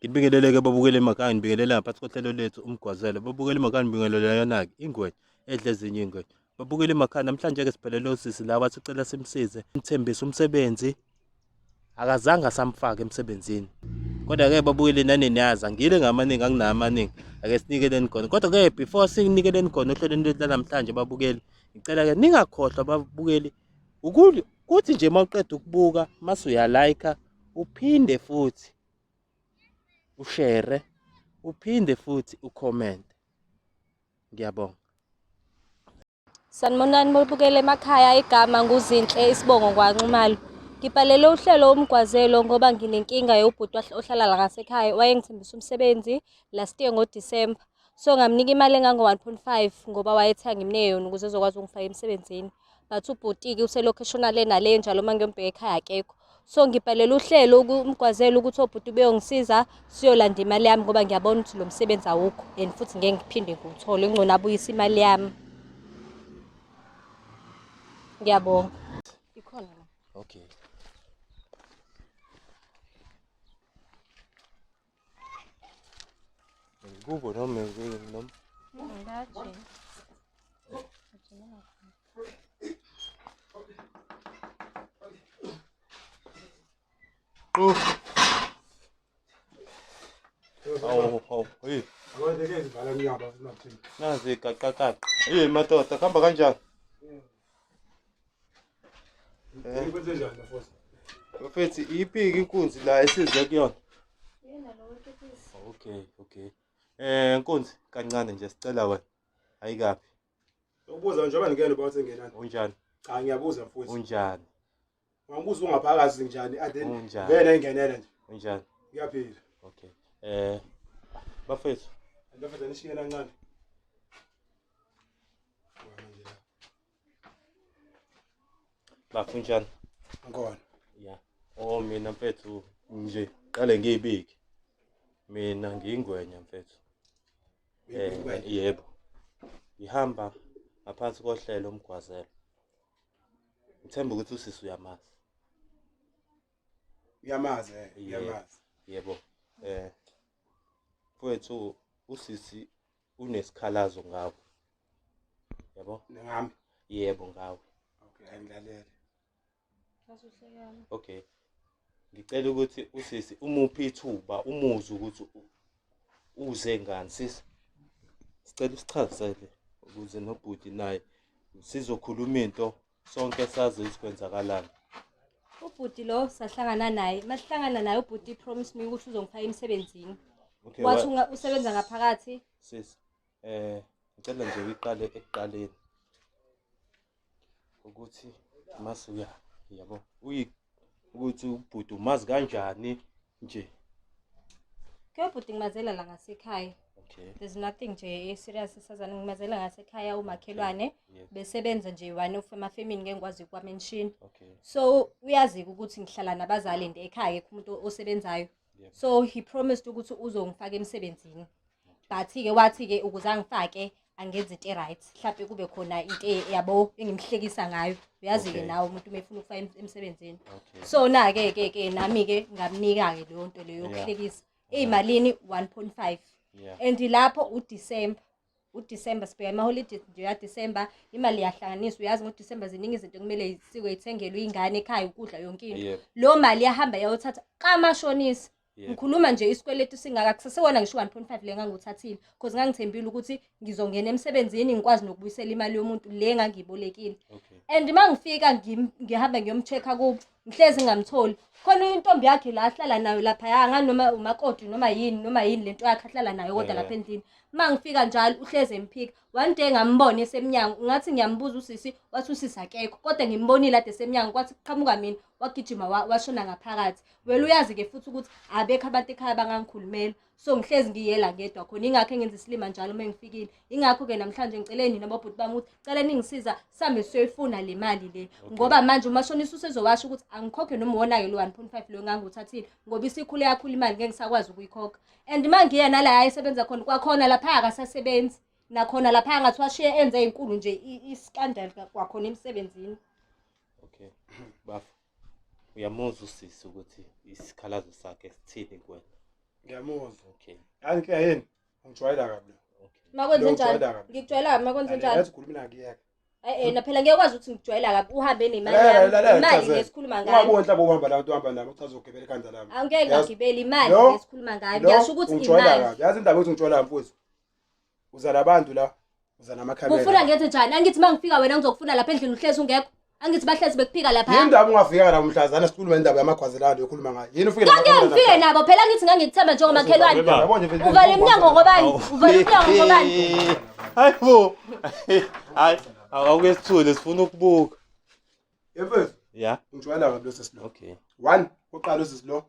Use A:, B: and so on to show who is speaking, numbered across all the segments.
A: Ngibingeleleke babukele emakhaya ngibingelela ngaphansi kohlelo lethu umgwazelo babukele emakhaya ngibingelela yona-ke ingwenya edla ezinye iy'ngwenya babukele emakhaya namhlanje-ke siphelele osisi laba sicela simsize mthembise umsebenzi akazange asamfaka emsebenzini kodwa-ke babukele nani niyazi angile ngamaningi anginawo amaningi ake sinikeleni khona kodwa-ke before sinikeleni khona ohlelweni lethu lanamhlanje babukeli ngicela-ke ningakhohlwa babukeli kuthi nje uma uqeda ukubuka mase uyalayikha uphinde futhi ushere uphinde futhi ucomment ngiyabonga.
B: Sanibonani bobukela emakhaya igama nguZinhle isibongo kwaNxumalo. Ngibhalele uhlelo umgwazelo ngoba nginenkinga yobhuti ohlala la ngasekhaya wayengithembisa umsebenzi last year ngoDisemba. So ngamnika imali engango-1.5 ngoba wayethe angimnike yona ukuze ezokwazi ukungifaka emsebenzini. But ubhuti-ke uselokhu eshona le nale njalo uma ngiyombheka ekhaya akekho. So ngibhalele uhlelo umgwazelo ukuthi obhuti beyongisiza siyolanda imali yami ngoba ngiyabona ukuthi lo msebenzi awukho and futhi ngeke ngiphinde ngiwuthole ngcono abuyise imali yami. Ngiyabonga. Ikhona la.
A: Okay. Kubo noma noma Qu. Hawu hawu hey. Nazi gaqaqaqa. Hey madoda kuhamba kanjani?
C: Eh. Kwenzenjani bafowethu?
A: Bafethu ipiki inkunzi la esize kuyona.
B: Yena lo wekepisi.
A: Okay, okay. Eh nkunzi kancane nje sicela wena. Ayikapi.
C: Ubuza njengoba ngingena uba usengenani.
A: Unjani?
C: Cha ngiyabuza mfowethu.
A: Unjani?
C: Ungangibuza ungaphakathi njani and then
A: Unjani?
C: vele ingenela nje.
A: Unjani?
C: Ngiyaphila.
A: Okay. Eh bafethu
C: Bafethu nishiye kancane. Manje la.
A: Bafo unjani?
C: Ngikhona.
A: Ya. Oh mina mfethu nje qale ngiyibike. Mina ngiyingwenya mfethu. Eh yebo. Ngihamba ngaphansi kohlelo umgwazelo. Ngithemba ukuthi usisi uyamazi.
C: Uyamazi eh, uyamazi.
A: Yebo. Eh mfethu usisi unesikhalazo ngawe. Yabo?
C: Ngami.
A: Yebo ngawe.
C: Okay, angilalele.
A: Okay. Ngicela ukuthi usisi umuphe ithuba umuzwe ukuthi uze ngani sisi. Sicela usichazele ukuze nobhuti naye sizokhuluma into sonke sazi ukuthi kwenzakalani.
B: Ubhuti lo sahlangana naye, masihlangana naye ubhuti promise me ukuthi uzongifaka emsebenzini.
A: Okay,
B: Wathi usebenza ngaphakathi.
A: Sisi, eh ngicela nje uyiqale ekuqaleni. Ukuthi masuya yabo uyi ukuthi ubhuti umazi kanjani nje.
B: Ke ubhuti ngimazela la ngasekhaya.
A: Okay.
B: There's nothing nje serious esazana ngimazela ngasekhaya umakhelwane
A: Yeah.
B: besebenza nje one of emafemini ngeke ngikwazi ukuwa-mention.
A: Okay.
B: So uyazi ukuthi ngihlala nabazali nje ekhaya akekho umuntu osebenzayo.
A: Yep.
B: So he promised ukuthi uzongifaka emsebenzini. But ke wathi ke ukuze angifake angenze into right mhlawumbe kube khona into yabo engimhlekisa ngayo uyazi ke
A: Okay.
B: nawe umuntu uma efuna ukufaka emsebenzini.
A: Okay.
B: So na ke ke ke nami ke ngamnika ke leyo nto leyo
A: Yeah.
B: yokuhlekisa. Eyimalini 1.5.
A: Yeah.
B: And lapho uDecember uDecember sibheka ama holidays nje ya December imali iyahlanganiswa uyazi ngoDecember ziningi izinto kumele zisike ithengelwe ingane ekhaya ukudla yonke into.
A: Yebo.
B: Lo mali yahamba yayothatha kamashonisa.
A: Yebo.
B: Ngikhuluma nje isikweletu singaka kusesewona ngisho 1.5 le nganguthathile because ngangithembile ukuthi ngizongena emsebenzini ngikwazi nokubuyisela imali yomuntu le ngangiyibolekile.
A: Okay.
B: And mangifika ngihamba ngiyomcheck-a kubo ngihlezi ngingamtholi. Khona intombi yakhe la ahlala nayo laphaya nganoma umakoti noma yini noma yini lento yakhe ahlala nayo kodwa lapha endlini. Mangifika njalo uhlezi emphika. One day ngambona esemnyango ngathi ngiyambuza usisi wathi usisi akekho kodwa ngimbonile ade esemnyango kwathi kuqhamuka mina wagijima washona ngaphakathi. Wena uyazi ke futhi ukuthi abekho abantu ekhaya abangangikhulumela. So ngihlezi ngiyela ngedwa khona ingakho engenza isilima njalo uma ngifikile. Ingakho ke namhlanje ngicele nina bobhuti bami ukuthi cela ningisiza sihambe siyoyifuna le mali le. Ngoba manje umashonisa usezowasho ukuthi angikhokhe noma uwona-ke lo 1.5 lo engangiwuthathile ngoba isikhule yakhula imali ngeke ngisakwazi ukuyikhokha. And uma ngiya nala ayesebenza khona kwakhona lapha akasasebenzi. Nakhona lapha ngathi washiye enze inkulu nje i-scandal kwakhona emsebenzini.
A: Okay. Bafo. Uyamuzwa usisi ukuthi isikhalazo sakhe sithini kuwena?
C: Ngiyamuzwa.
A: Okay.
C: Yazi inkinga yini? Ungijwayela kabi lo.
A: Okay.
B: Makwenze
C: Lo
B: njani?
C: ungijwayela kabi.
B: Ngikujwayela kabi makwenze njani?
C: Yazi ukhuluma nakuyeka.
B: Eh na phela ngiyakwazi ukuthi ngikujwayela kabi uhambe nemali
C: Lalela,
B: yami.
C: lalela,
B: Imali
C: chazela.
B: lesikhuluma ngayo.
C: Ungaboni mhlawumbe uhamba la uhamba nami uchaza ugibela ikhanda lami.
B: Angeke
C: Yazi-
B: ngagibela imali
C: Lo-
B: lesikhuluma ngayo.
C: Lo
B: Ngiyasho ukuthi
C: ungijwayela
B: imali.
C: kabi. Yazi indaba yokuthi ungijwayela kabi mfowethu. Uza nabantu la, uza namakhamera.
B: Ufuna ngenze njani? Angithi mangifika wena ngizokufuna lapha endlini uhlezi ungekho. Angithi bahlezi bekuphika lapha.
C: Yini indaba ungafika la mhlazana sikhuluma indaba yamagwazelano yokhuluma ngayo. Yini ufike
B: Ngeke ngifike nabo phela ngithi ngangikuthemba njengomakhelwane.
A: Baba.
C: Yabona nje vele-
B: Uvale iminyango ngobani? Uvale iminyango ngobani?
A: Hayi bo. Hayi, awuke sithule sifuna ukubuka.
C: Mfethu,
A: Yeah.
C: ungijwayela kabi lo sisi lo.
A: Okay.
C: One, uqala usisi lo.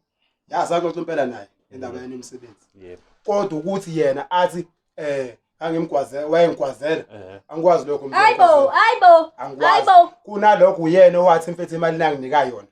C: Ya saxoxa impela naye indaba yenu yomsebenzi.
A: Yebo.
C: Kodwa ukuthi yena athi angimgwazela, wayengigwazela. Angikwazi lokho mfethu.
B: Hayibo, hayibo.
C: Angikwazi.
B: Hayibo.
C: Kunalokho uyena owathi mfethu imali nanginika yona.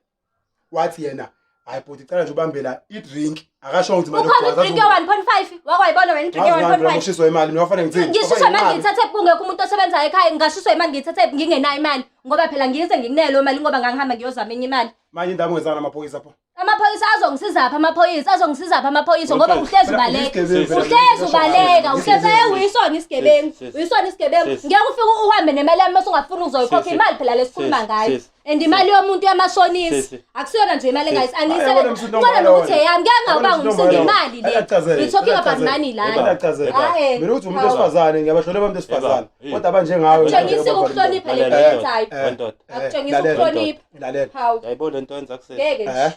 C: Wathi yena hayi bhuti cela nje ubambela i-drink. Akasho ukuthi imali
B: Ukhona i-drink ye-1.5. Wakwayibona wena i-drink ye-1.5.
C: Ushiswa imali mina wafanele ngithini?
B: Ngishiswa imali ngiyithathe kungekho umuntu osebenzayo ekhaya ngingashiswa imali ngiyithathe ngingenayo imali ngoba phela ngize ngikunele leyo mali ngoba ngangihamba ngiyozama enye imali.
C: Manje indaba ungezana namaphoyisa pho.
B: Amaphoyisa azongisiza phi amaphoyisa azongisiza phi amaphoyisa ngoba
A: Okay.
B: uhlezi ubaleka. Uhlezi ubaleka uhlezi uyisona isigebengu
A: Sis, sis.
B: uyisona isigebengu
A: Sis.
B: ngeke ufike uhambe nemali yami mase ungafuni uzoyikhokha
A: Sis,
B: imali phela lesikhuluma
A: sis,
B: ngayo
A: sis,
B: and imali yomuntu yamashonisa
A: Sis.
B: akusiyona nje imali
A: Sis.
B: engayisi
C: Hayi, yabona
B: angiyisebenzi
C: msindo
B: ngicela
C: ongaka
B: nokuthi
C: wena.
B: eyami ngeke
C: Yabona
B: ngawubanga
C: msindo
B: umsindo
C: ongaka
B: imali
C: wena.
B: le
C: Ayachazela,
B: we talking about
C: ayachazela.
B: money lana
C: Ayachazela.
B: Hayi.
C: Mina ukuthi umuntu
B: Hawu.
C: wesifazane ngiyabahlonipha abantu besifazane.
A: Eba.
C: Kodwa abanjengawe
B: Akutshengisi ukuhlonipha le
A: Lalela,
B: nto
A: wendoda. Wendoda.
B: Akutshengisa
C: Lalela.
B: ukuhlonipha
C: Lalela.
B: hawu
A: Yayibona lento yenza kusasa.
B: ngeke nje
C: Eh.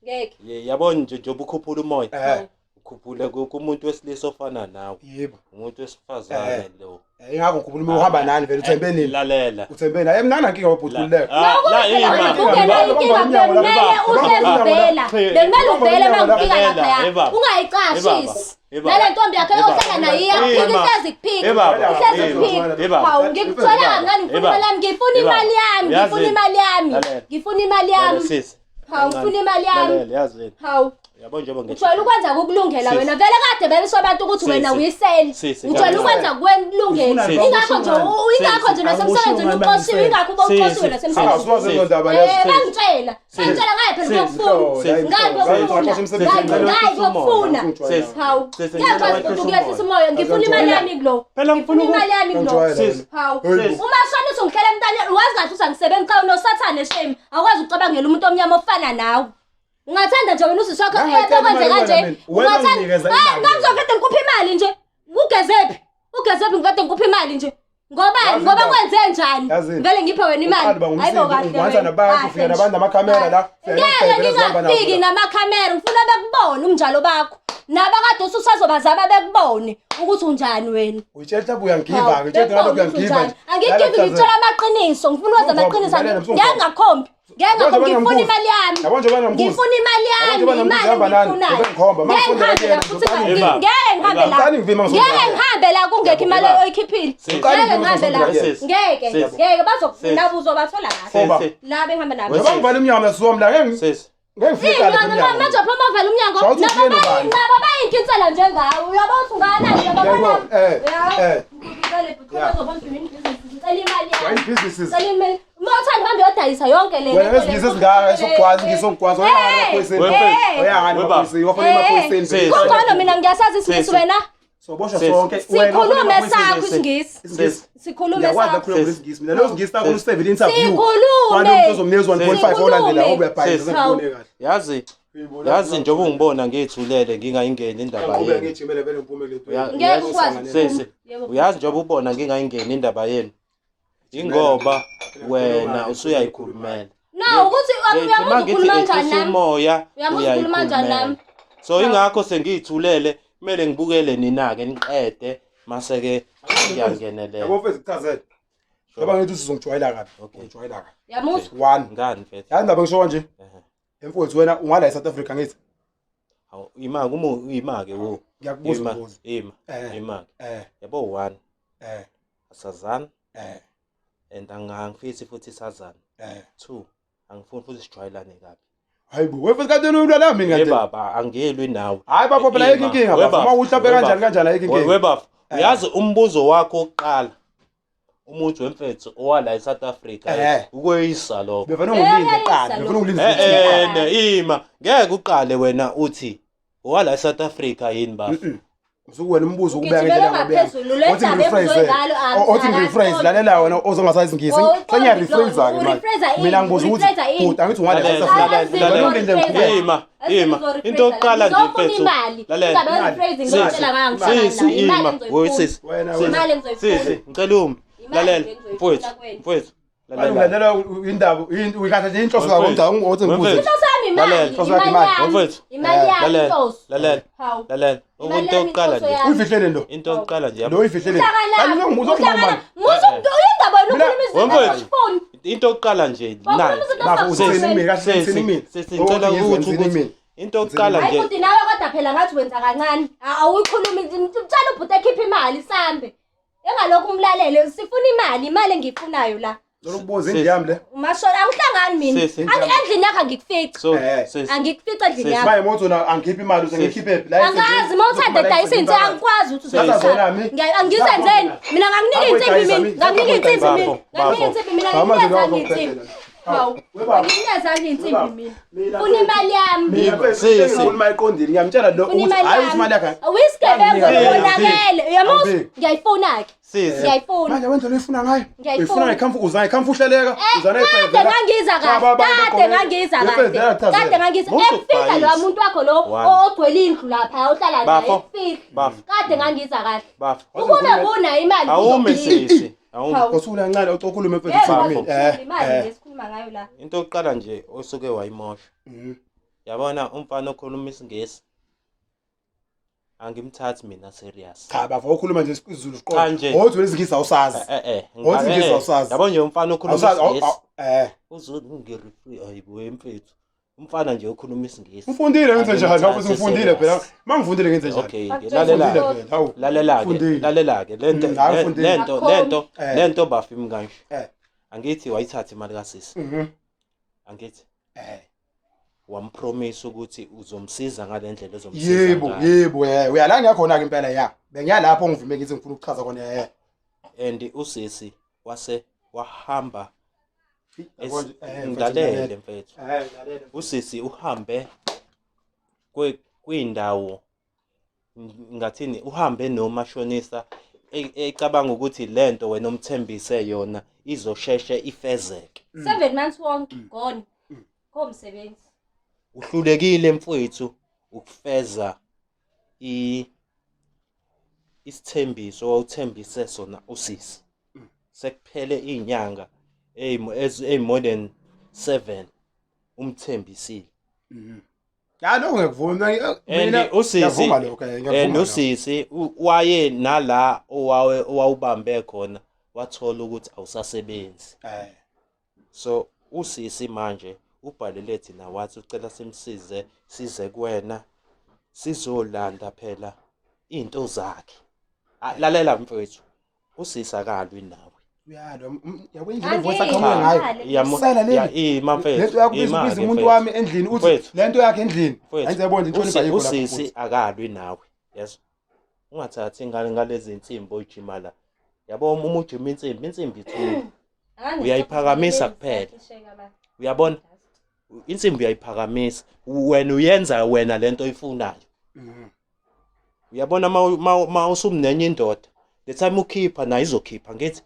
B: ngeke
A: Yabona nje njengoba ukhuphula umoya. Ukhuphule kumuntu wesilisa ofana nawe.
C: Yebo.
A: Umuntu wesifazane lo.
C: Ingakho ngikhuluma uma uhamba nani vele uthembe nini?
A: Lalela.
C: Uthembe naye mina anginankinga webhuti khululeka.
A: Ah, la ima.
B: Kungenayo inkinga bekumele uhlezi uvela bekumele uvele uma ngifika laphaya ungayicashisi nale ntombi yakho eyohlala nayo iyakuphika ihlezi kuphika ihlezi kuphika hawu ngikuthola kancane ngifuna imali yami ngifuna imali yami ngifuna imali yami ngifuna imali yami
A: Sisi.
B: hawu ngifuna imali yami
A: Lalela, yazi.
B: hawu
A: Yabo njengoba ngithi.
B: ujwayele ukwenza kukulungela
A: Sisi.
B: wena vele kade bebisho abantu ukuthi wena
A: Sisi.
B: uyisele
A: Sisi,
B: ujwayele
A: kancane.
B: ukwenza kukulungela
A: Sisi.
B: ingakho nje ingakho nje nasemsebenzini uxoshiwe ingakho uba uxoshiwe
A: Sisi.
B: nasemsebenzini
C: Awusiwazi lezo ndaba lezo.
B: Bangitshela bangitshela ngaye phela ukuyokufuna ngaye kuyokufuna ngaye kuyokufuna
A: Sisi.
B: hawu
A: Sisi,
B: ngiyakwazi
A: ngicela
B: ukuthi ukuyehlisa umoya ngifuna imali yami kulo
A: Phela
B: ngifuna
A: ngifuna
B: imali yami kulo
C: Ngijwayela
A: Sisi.
C: wena.
B: hawu
C: Hey, bo.
B: uma shonisa ungihlela emntanyeni wazi kahle ukuthi angisebenzi cha unosathane shame awukwazi ukucabangela umuntu omnyama ofana nawe ungathanda nje wena usisi wakho
C: Ngangayicela
B: ekwenze
C: imali
B: kanje
C: wena mina. Wena
B: ungathanda
C: unginikeza
B: Eh,
C: imali
B: ngangizovede ngikuphe imali nje ugezephi ugezephi ngivede ngikuphe imali nje ngobani
C: Yazi
B: ngoba
C: indaba.
B: kwenze njani
C: Yazini.
B: vele ngiphe wena imali
C: Uqala uba
B: Hayibo
C: ngumsindo,
B: kahle
C: ungwanza
B: wena.
C: nabantu,
B: Kahle
C: ufika
B: nje.
C: nabantu namakhamera la, ufika
B: Ngeke
C: ney'bhebhe ezihamba nazo
B: ngingafiki
C: la.
B: namakhamera ngifuna bekubone umnjalo bakho nabakade ususazobazama bekubone ukuthi unjani wena
C: Uyitshela ukuthi uyangiva ke, utshela ukuthi uyangiva nje.
B: angigivi ngithola amaqiniso ngifuna ukwazi amaqiniso
C: Lalela,
B: ngeke ngakhombi ngeke ngakhombi ngifuna imali yami
C: Yabo nje bana mbuzo.
B: ngifuna imali
C: Yabo
B: yami
C: nje bana
B: imali
C: mbuzo, hamba nani,
B: engiyifunayo
C: ngizobe ngikhomba.
B: ngeke
C: Mangifunda
B: ngihambe la
C: kuyena,
B: futhi
C: ngizoqala
A: ngivima.
B: ngeke ngihambe la
C: Ngiqala ngivima ngizodla.
B: ngeke ngihambe la kungekho imali
A: Eba.
B: oyikhiphile
A: Sisi.
B: ngeke ngihambe la
A: Sisi.
B: ngeke
A: Sisi.
B: ngeke bazokufuna
A: Sisi.
B: uzobathola kahle
C: Khomba.
A: Sisi.
B: la behamba nabo
C: Njengoba ngivala umnyango mina siwami la ngeke
A: Sisi.
C: ngeke ngifike qala
B: Iy'ntwana manje
C: emnyango.
B: phuma uvala umnyango
C: Shawuthi
B: nabo
C: ufike nobani?
B: nabo bayinkinsela njengawe uyabona ukuthi ungakanani uyababona
C: Yebo, eh.
B: Ngicela imali yami
C: Wine businesses.
B: Ngicela imali uma uthanda uhambe uyodayisa yonke le
C: Wena
B: lento le.
C: wesingisi esingaka esokugwaza ingisi sokugwaza
B: Eh,
C: oyangani emaphoyiseni.
B: eh,
C: Oyangani
A: Weba.
C: emaphoyiseni, wafuna emaphoyiseni.
A: Sisi.
B: Kungcono mina ngiyasazi isingisi
A: Sisi.
B: wena
C: Soboshwa
A: Sisi.
C: sonke. Wena
B: sikhulume
C: ufuna
B: sakho
C: emaphoyiseni.
B: isingisi
C: Isingisi.
B: sikhulume
C: Ngiyakwazi
B: sakho
C: ukukhuluma isingisi. Mina lo singisi sakho usevele interview.
B: Sikhulume.
C: Wena umuntu ozomnikeza 1.5 olandela
B: Sikhulume.
C: ngoba uyabhayiza
A: Sisi.
C: ngibone kahle.
A: Yazi yazi njengoba ungibona ngiyithulele ngingayingeni indaba
C: Ngiqhubeka
A: yenu.
C: ngijimele vele ngiphume kule
B: Ngeke ukwazi.
A: Sisi.
B: Yebo.
A: Uyazi njengoba ubona ngingayingeni indaba yenu. Ingoba wena usuyayikhulumela.
B: No ukuthi uyamuzwa ukhuluma kanjani nami
A: umoya
B: Uyamuzwa ukhuluma kanjani nami?
A: So ingakho sengiyithulele kumele ngibukele nina-ke niqede mase-ke ngiyangenelela.
C: Yabo mfethu kuchazele. Ngoba ngithi usuzongijwayela kabi.
A: Okay.
C: Ungijwayela kabi.
B: uyamuzwa
C: One.
A: Ngani mfethu?
C: Yazi indaba ngisho kanje.
A: Ehhe.
C: Mfowethu wena ungala eSouth Africa ngithi.
A: Hawu ima uma ima-ke wo.
C: Ngiyakubuza
A: Ima,
C: umbuzo.
A: ima,
C: Eh.
A: ima-ke.
C: Eh
A: Yabo one,
C: eh
A: asazani
C: eh
A: and angifisi futhi sazane.
C: eh.
A: Two, angifuni futhi sijwayelane kabi.
C: Hayibo, wena mfethu kanti ulwa nami
A: Ye
C: ngade.
A: baba, angilwi nawe.
C: Hayi bafo phela ayikho
A: Ima.
C: inkinga
A: We
C: bafo.
A: baba,
C: Uma uhlabe
A: we
C: kanjani
A: baba.
C: kanjani ayikho
A: We
C: inkinga.
A: baba, uyazi umbuzo wakho wokuqala umuntu wemfethu owala eSouth Africa
C: Eh.
A: ukweyisa lokho.
C: Befana ungilinde
B: Eh,
C: kuqala,
B: lokho.
C: befana ungilinde.
A: Eh eh ne ima, ngeke uqale wena uthi Owala eSouth Africa yini bafo?
C: Usuke wena umbuzo ukubeka
B: Ugijimela
C: ngendlela ngobeka.
B: ngaphezulu, le
C: Othi
B: ndaba
C: ngirephrase.
B: ebuzwe ngalo,
C: Othi ngirephrase lalela wena ozongasazi isingisi.
B: Oh,
C: Sengiya rephrase ke manje.
B: urephrase ini?
C: Mina ngibuza ukuthi
B: Urephrase ini?
C: bhuti angithi ungale
A: Lalela,
C: South Africa.
A: lalela, lalela.
C: Yonke into engiqhubeka.
A: Ima, ima. Into yokuqala nje mfethu. Lalela.
C: Sisi,
A: Sisi ima. Woy sisi.
C: Wena
A: Sisi.
C: wena.
B: Imali engizoyifuna.
A: Sisi, ngicela umi.
B: Imali
A: Lalela,
B: engizoyifuna
A: mfowethu,
B: kuwena.
A: mfowethu.
C: Manje
A: Lalela.
C: ngilandela indaba uyikhatha nje inhloso yakho
A: Mfethu.
C: umdaka othi ngibuze.
A: Mfethu.
B: Inhloso yami imali,
A: Lalela.
C: Inhloso yakho
B: imali
C: imali.
B: yami.
A: Mfethu.
B: Imali yami
A: Lalela.
B: inhloso.
A: Lalela.
B: Hawu.
A: Lalela.
B: Imali
A: Into
B: yami
A: yokuqala
B: inhloso
A: nje.
B: yami.
C: Uyifihlele lo.
A: Into yokuqala nje.
C: Lo uyifihlele. Kanti uzongibuza
B: Uhlangana.
C: manje.
B: Musu uyindaba wena
C: Mina-
B: ukhuluma izinto
A: Mfethu.
B: ongazifuni.
A: Into yokuqala nje nayi.
B: Wakhuluma izinto
C: Bafo
B: ongazifuni.
C: uthini mina kahle
A: Sisi,
C: uthini mina.
A: sisi ngicela ukuthi ukuthi into yokuqala
B: Hayi
A: nje
B: bhuti nawe kodwa phela ngathi wenza kancane. Awuyikhulumi mtshela ubhuti ekhiphe imali sambe. Engalokhu umlalele sifuna imali, imali engiyifunayo la.
C: Zokubuza indlu yami le.
B: Umashona angihlangani mina.
A: Sisi.
B: Endlini yakho angikufici.
A: so
C: Eh.
A: sisi
B: Angikufici endlini
A: Sisi.
B: yakho.
C: Maye mothi wena angikhiphe imali uze ngikhiphe phi la.
B: Angazi uma uthanda dayisa insimbi angikwazi ukuthi
C: Thatha zona mi.
B: Angizenzeni. Mina ngakunika insimbi mina. Ngakunika insimbi mina.
A: Bafo,
B: Ngakunika
A: bafo.
B: insimbi mina.
C: Hawu, manje
B: Ngikunikeza
C: lokho
B: insimbi.
C: kuphela.
B: Hawu.
C: Webaba.
B: Ngikunikeza insimbi mina.
C: Mina
B: Funa imali yami.
C: Mina mfethu
A: Sisi.
C: ngikhuluma iqondile ngiyamtshela lo
B: Funa
C: ukuthi
B: imali
C: hayi ukuthi imali
B: yami.
C: yakhe.
B: Awuyisigebengu
C: Angiphi.
B: wonakele. Uyamuzwa?
C: Angiphi.
B: Ngiyayifuna-ke.
A: sisi
B: Ngiyayifuna.
C: Manje wena lo uyifuna ngayo?
B: Ngiyayifuna.
C: Uyifuna ngekhamfu uza ngekhamfu uhleleka. Uza
B: Kade ngangiza kahle. Kade ngangiza kahle. Kade ngangiza.
A: Musu
B: Ekufihla lo
A: ukubhayisa.
B: muntu wakho lo
A: One.
B: ogcwele indlu lapha ohlala naye
A: Bafo.
B: ekufihla.
A: Bafo.
B: Kade ngangiza kahle.
A: Bafo.
B: Ukube kunayo imali
A: Awume
B: kuzophila.
A: sisi. Awume.
B: Hawu.
C: Usula kancane ucokhulume mfethu
B: Yebo,
C: ufuna mina.
B: bafo, imali
C: Eh.
B: le esikhuluma ngayo la.
A: Into yokuqala nje osuke wayimosha.
C: Mhm.
A: Yabona umfana okhuluma isingisi angimthathi mina serious.
C: Cha bafo ukhuluma nje isiZulu
A: Cha nje.
C: siqonde. Othi wena isingisi awusazi.
A: Eh eh.
C: Othi isingisi awusazi.
A: Yabo nje umfana okhuluma
C: Awusazi.
A: isingisi
C: Eh.
A: uzongirefree ayibo mfethu. Umfana nje okhuluma isingisi.
C: Ufundile ngenze njani?
A: Angimthathi
C: Awuthi ngifundile phela.
A: serious.
C: Mangifundile ngenze njani?
A: Okay,
B: Akutshela
A: lalela.
C: Ufundile phela. Hawu.
A: Lalela ke,
C: Ufundile.
A: lalela ke lento
C: Mm, hayi, ufundile.
A: lento
B: Akho.
A: lento
C: Eh.
A: lento bafimi kanje.
C: Eh.
A: Angithi wayithatha imali kasisi.
C: Mhm.
A: Angithi
C: Eh.
A: wampromise ukuthi uzomsiza ngale ndlela ozomsiza
C: Yebo,
A: ngayo.
C: yebo, eh. Uyala ngiyakhona ke impela ya. Bengiyalapho ngivime ngithi ngifuna ukuchaza khona eh.
A: And usisi wase wahamba
C: Yabo nje, eh, mfethu,
A: ngilalele mfethu.
C: Eh, ngilalele.
A: Usisi uhambe kwindawo ngathini uhambe nomashonisa ecabanga ukuthi lento wena omthembise yona izosheshe ifezeke.
B: 7 months wonke gone. Komsebenzi.
A: Uhlulekile mfowethu ukufeza isithembiso owawuthembise sona usisi. Sekuphele izinyanga eyi more than 7 umthembisile.
C: Ya lokho ngiyakuvuma mina
A: And
C: mina
A: usisi
C: ngiyavuma lokho eh, ngiyavuma.
A: and
C: lokho.
A: usisi waye nala owawe owawubambe khona wathola ukuthi awusasebenzi.
C: Eh.
A: So usisi manje ubhalele thina wathi ucela simsize size kuwena sizolanda phela into zakhe. Ah, lalela mfowethu usisi akalwi nawe.
C: Uyalwa yabo indlela ivoice
B: Angeke.
C: aqhamuka ngayo. Sela leli.
A: Ya ima mfethu.
C: Lento yakho
A: ima
C: ubiza
A: ke
C: umuntu
A: mfethu.
C: wami endlini uthi
A: Mfethu.
C: lento yakhe endlini.
A: Mfethu,
C: Ayenze yabona inhlonipho ayikho lapho.
A: Usisi
C: futhi.
A: akalwi nawe. Yes. Ungathathi ingane ngalezi insimbi oyijima la. Yabo uma ujima insimbi, insimbi ithule. Uyayiphakamisa kuphela. Uyabona? Insimbi uyayiphakamisa. Wena uyenza wena lento oyifunayo.
C: Mhm.
A: Uyabona ma usumnenye indoda, the time ukhipha nayo izokhipha ngithi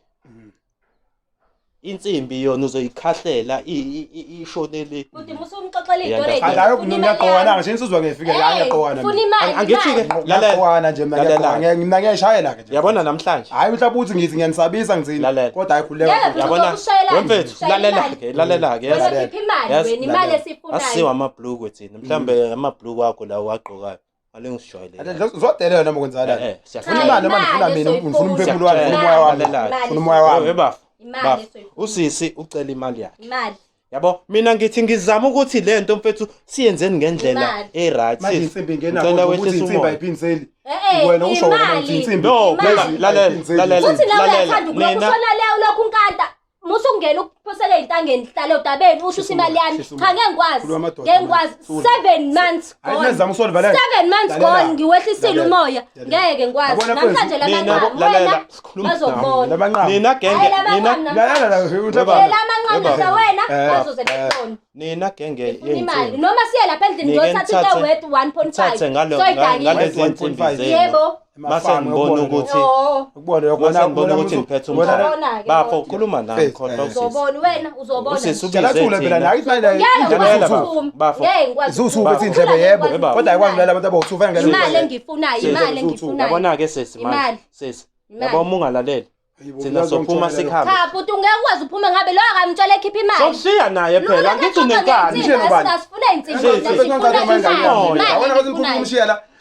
A: insimbi yona uzoyikhahlela ishonele.
B: Bhuti musumxoxela
A: Yeah,
B: iy'tori
C: Hayi hayi ngiyaqowana nje insizwa ngiyifike la ngiyaqowana.
B: Funa imali.
A: Angithi-ke,
B: imali.
A: lalela.
C: Ngiyaqowana nje mina
A: Lalela.
C: ngiyaqowana mina ngiyayishayela ke nje.
A: Yabona namhlanje.
C: Hayi mhlawumbe uthi ngithi ngiyanisabisa ngithini
A: Lalela.
C: kodwa hayi khuleka.
B: Ngeke futhi
A: Yabona
B: uzokushayela
A: wemfethu
B: ushayela
A: lalela
B: imali.
A: ke lalela ke
B: Wena
A: yes.
C: Lalela.
B: khipha imali
A: Yes,
B: wena imali
C: lalela.
A: Asiwa
B: esifunayo.
A: amabhulukwe thina mhlambe amabhulukwe akho lawo wagqokayo ale ngisijwayele.
C: Zodelela noma kwenzakalani.
A: Eh, eh,
C: Funa imali noma ngifuna mina ngifuna umphefumulo wami ngifuna umoya wami.
A: Lalela.
C: Ngifuna umoya wami.
A: Hey bafo.
B: Imali
A: Bafo.
B: esoyifuna.
A: Usisi ucela imali yakhe.
B: Imali.
A: Yabo mina ngithi ngizama ukuthi lento mfethu siyenzeni ngendlela
B: Imali.
A: e-right.
C: Manje
A: Sisi,
C: insimbi ingena
A: ngicela
C: ukuthi
A: wehlise
C: insimbi
A: umoya.
C: ayiphiniseli.
B: Eh, eh,
C: Wena usho wena
B: imali.
C: uthi insimbi.
A: No,
B: Imali.
A: bheka, lalela,
C: Ayiphiniseli.
A: lalela.
B: Futhi nawe
A: Lalela,
B: uyathanda ukulokhu
A: mina-
B: ushona le ulokhu unkanta. Musungena ukuphosela ey'ntangeni hlale udabeni usho ukuthi imali yami.
C: Shisa
B: Cha
C: umoya.
B: ngeke ngikwazi.
C: Khuluma amadoda
B: Ngeke ngikwazi.
C: manje. Thula.
B: 7 months
C: Hayi
B: gone.
C: nizama usolve le.
B: 7 months
C: Lalela.
B: gone ngiwehlisile
C: Lalela.
B: umoya.
C: Lalela.
B: Ngeke ngikwazi.
C: Yabona
B: Namhlanje
C: mfethu,
A: Mina
B: lamanqamu
A: lalela
B: wena
A: sikhuluma
B: bazokubona.
C: Lamanqamu.
A: Nina genge
B: Hayi
A: nina
B: lamanqamu
C: Lalela la
A: Weba.
B: Lamanqamu
A: Weba.
B: wena. Bazoze bekubone.
A: Nina genge
B: Ngifuna imali.
A: yey'nsimbi.
B: Noma siye lapha endlini
A: Nike
B: ngiyothatha into
A: nithathe-
B: worth 1.5.
A: Nithathe ngalo
B: Soyidayisa.
A: ngalezi
C: 1.5.
A: nsimbi zenu.
B: Yebo.
A: Mase ngibona ukuthi
B: Oh.
C: Ukubona lokho
A: mase ngibona ukuthi ngiphethe umhlaba.
B: Uzobona-ke
A: Bafo
B: kodwa.
A: khuluma nami
C: Yes,
A: khohlwa
C: eh.
A: usisi.
B: Uzobona wena, uzobona.
A: Usisi
C: Jala
A: ubize
C: thule phela
A: thina.
C: nayo ithi manje
B: Ngeke
A: Lalela
B: ngikwazi
A: bafo,
B: ukuphuma.
A: bafo.
B: Ngeke ngikwazi
C: Zuzu
B: ukuphuma.
C: uthi indlebe yebo
B: Ngeke ngikwazi
C: kodwa ayikwazi
B: ukuphuma.
C: ukulalela abantu abawu-2 fanele
B: Imali engiyifunayo,
A: Sisi,
B: imali engiyifunayo.
A: Yabona-ke sesi manje.
B: Imali.
A: Sesi.
B: Imali.
A: Yabo uma ungalaleli. Thina sophuma sikhambe.
B: Cha bhuti ungeke ukwazi uphume ngabe lo akamtshela ekhipha imali.
A: Sokushiya naye phela angithi unenkani.
C: Mshiyeni ubani?
B: Asifuna insimbi.
A: Sisi.
B: Sifuna imali.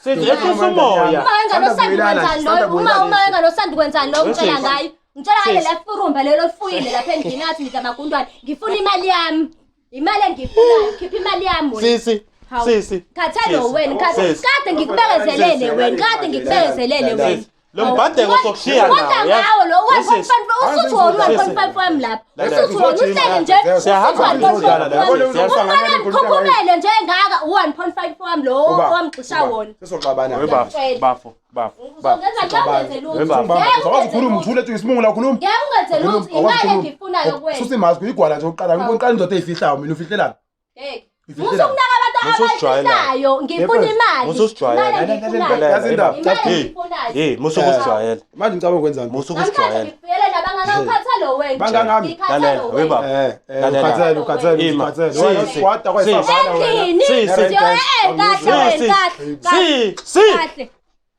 A: Sisi ehlisa umoya.
B: Uma wenganosandi kwenzani lo? Uma wenganosandi kwenzani lo ngitshela
A: Sisi.
B: ngayo? Ngitshela ngale
A: Sisi.
B: la furumba lelo olifuyile lapha endlini ngathi ngidla amagundwane. Ngifuna imali yami. Imali engiyifunayo, khipha imali yami wena.
A: Sisi.
B: Hawu.
A: Sisi.
B: Khathalo
A: Sisi.
B: wena, khathalo.
A: Sisi.
B: Kade ngikubekezelele wena, kade ngikubekezelele wena.
A: Sisi. Lo mbhadeko sokushiya
B: Kodwa
A: nawo. yazi.
B: ngawo lo
A: Sisi.
B: 1.5 usuthi wona
A: Sisi.
B: 1.5 wami lapha.
A: Lalela.
B: Usuthi wona uhlele nje.
A: Siyahamba
B: usuthi 1.5
A: Siyahamba.
B: Umfana mkhukhumele nje engaka u-1.5 wami lo owamgxisha wona.
C: Sesoxabana.
A: We bafo, bafo, bafo. bafo.
B: Uzongenza nje ungenze lutho.
A: We bafo.
B: Ngeke
C: Awukazi
B: ungenze
C: ukhuluma
B: lutho.
C: uthule ethi isimungu la ukhuluma.
B: Ngeke ungenze lutho. Imali engiyifunayo kuwena.
C: Susa imaski uyigwala nje uqala ngiqala indoda eyifihlayo mina ufihlelana.
B: Ngeke.
C: Ufihlelana.
B: Musukunaka abantu
A: Mususijwayela.
B: abayifihlayo. Ngifuna imali.
A: Mususijwayela.
B: Imali engiyifunayo.
C: Yazi indaba.
B: Imali
A: Hey,
B: engiyifunayo.
A: hey, musukusijwayela.
C: Manje ngicabanga ukwenzani?
B: Namhlanje
A: Musukusijwayela.
B: ngikufikele nabangangakhathalo wena.
C: Bangangami.
A: Lalela,
B: Ngikhathalo
A: we
B: wena.
A: bafo.
C: Eh, ukhathele ukhathele
A: Ima.
C: ukhathele.
A: Sisi.
C: Kwada kwayisavana wena.
B: Endlini.
A: Sisi.
B: Eh, kahle wena,
A: Sisi.
B: kahle. Kahle.
A: Si, si.
B: Kahle.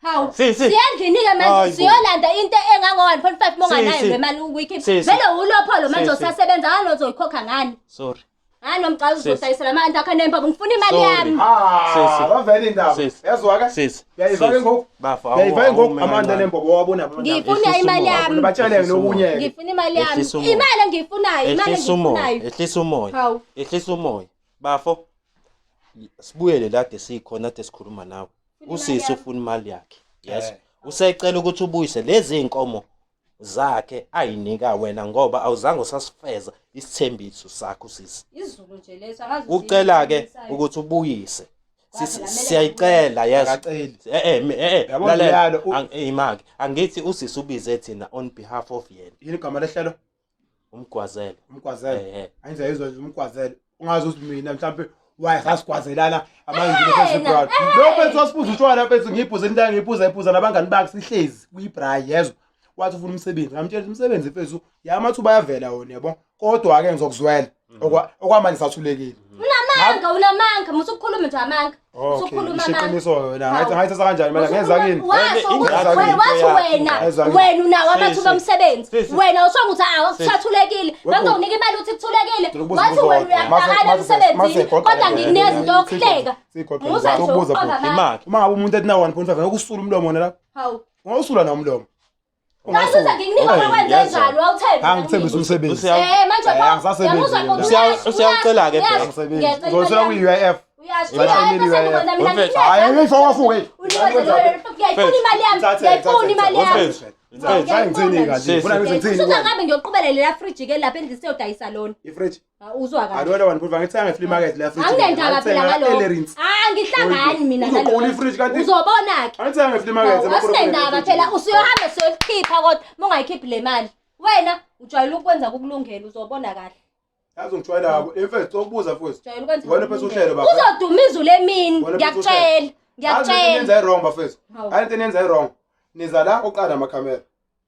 B: Hawu.
A: Sisi.
B: Siyendlini-ke manje
A: Hayi bo.
B: siyolanda into engango-1.5 monganayo
A: Sisi.
B: le mali ukuyikhipha.
A: Sisi.
B: Vele ulopholo manje
A: Sisi.
B: usasebenza ngani ozoyikhokha ngani?
A: Sorry.
B: Ngani nomgqazi
A: Sisi.
B: uzodayisela ama-anti akho anempompo. Ngifuna imali
A: Sorry.
B: yami.
C: Ah,
A: Sisi.
C: bavele indaba.
A: Sisi.
C: Yazwa ke?
A: Sisi.
C: Uyayifaka
A: Sisi.
C: ngoku?
A: Bafo,
C: Uyayifaka ngoku
A: awume
C: amandla
A: kancane.
C: nembobo wabona amandla.
B: Ngifuna
A: Ehlisa
B: imali
A: umoya.
B: yami.
C: Batshele nokunye.
B: Ngifuna imali yami.
A: Ehlisa umoya.
B: Imali engiyifunayo, imali
A: Ehlisa umoya,
B: engiyifunayo.
A: ehlisa umoya.
B: Hawu.
A: Ehlisa umoya. Bafo, sibuyele lade sikhona ade sikhuluma nawe. Usisi ufuna imali yakhe. Yes.
C: Eh.
A: Usecela ukuthi ubuyise lezi inkomo zakhe ayinika wena ngoba awuzange usasifeza isithembiso sakho sisi.
B: Izulu nje leso akazi ukuthi
A: Ucela ke
B: yini
A: ukuthi ubuyise.
B: Kwaphela, kumele
A: Siyayicela yes.
C: Akaceli.
A: Eh
C: Yabo
A: lalela.
C: njalo,
A: Imake angithi usisi ubize thina on behalf of yena
C: Yini igama lehlelo?
A: umgwazelo.
C: Umgwazelo.
A: Eh.
C: Angize yizwa nje umgwazelo. Ungazi ukuthi mina mhlambe waye sasigwazelana amanje
B: Eh,
C: ngiphethe brown.
B: eh.
C: Lo mfethu wasiphuza utshwala mfethu ngiyiphuze into ngiyiphuza iphuza nabangani bakhe sihlezi kuyibraai yezwa. Wathi ufuna umsebenzi. Ngamtshela ukuthi umsebenzi mfethu ya amathuba ayavela wona yabo. Kodwa ke ngizokuzwela. Okwamanje sathulekile.
B: Unamanga, unamanga. Musukukhuluma nje amanga.
C: Okay,
B: Usukhuluma amanga.
C: ishiqiniso wena. Ngathi ngayithatha kanjani mina ngeza kini.
B: Washo ukuthi
A: Ingane
B: wena wathi
A: into
B: wena
C: Ngeza kini.
B: wena unawo amathuba
A: Sisi.
B: omsebenzi.
A: Sisi.
B: Wena usho ukuthi awusathulekile.
C: Webhuti.
B: Bangizokunika imali uthi kuthulekile.
C: Ngicela ukubuza
B: Wathi
C: umbuzo
B: wena
C: owodwa.
B: uyafakana emsebenzini kodwa ngikunikeza into yokuhleka.
C: Sigoqe
B: Musa nje
C: ukubuza
B: ukuqamba
C: bhuti.
B: amanga.
A: Imake.
C: Uma ngabe umuntu ethi na 1.5 ngeke usule umlomo wona la.
B: Hawu.
C: Ungawusula na umlomo.
B: Ngazuza ngikunika
A: Okay,
B: wakwenze
A: ngiyezwa.
B: njani wawuthemba.
C: Angithembisa umsebenzi.
B: Eh manje
C: Eh,
B: pho
C: angisasebenzi
B: uyamuzwa
C: mina.
B: pho,
A: Usiyawucela-ke
B: uyasho,
A: phela.
C: Angisebenzi.
B: ngiyacela
C: Uzothola
B: imali yami.
C: kwi-UIF.
B: Uyasho,
C: Ngiyacela
B: uyafa
C: imali
B: sengikwenza mina
A: Wemfethu.
B: ngikunika.
C: Hayi, ifaka wafuke.
B: Unikeze lo- Ngiyayifuna imali yami.
C: Thathe,
B: Ngiyayifuna imali yami.
A: Wemfethu. Mfethu.
C: Hayi ngithini kanti?
A: Sisi.
C: Ufuna ngize ngithini?
B: Usuthi
C: kuwena?
B: angabe ngiyoqhubela lela friji ke lapha endlini siyodayisa lona.
C: I-fridge.
B: Ah, Uzwa kahle.
C: Alona 1.5 ngithenga nge-flea market la fridge.
B: Anginendaba phela ngalokho.
C: Ellerins.
B: Ah, ngihlangani mina
C: Uzoqula
B: nalokho.
C: i-fridge kanti?
B: Uzobona ke.
C: Angithenga nge-flea market.
B: Asinendaba phela usuyohamba siyoyikhipha kodwa uma ungayikhiphi le mali. Wena ujwayele ukwenza kukulungela uzobona kahle.
C: Yazi ngijwayela yabo. Mfethu sokubuza futhi.
B: Ujwayele ukwenza.
C: Wena phethe uhlelo baba.
B: Uzoduma izulu emini.
C: Wena phethe
B: Ngiyakutshela.
C: Yazi into
B: Ngiyakutshela.
C: eniyenza i-wrong bafethu.
B: Hawu.
C: Hayi into eniyenza i-wrong. Niza la oqala amakhamera.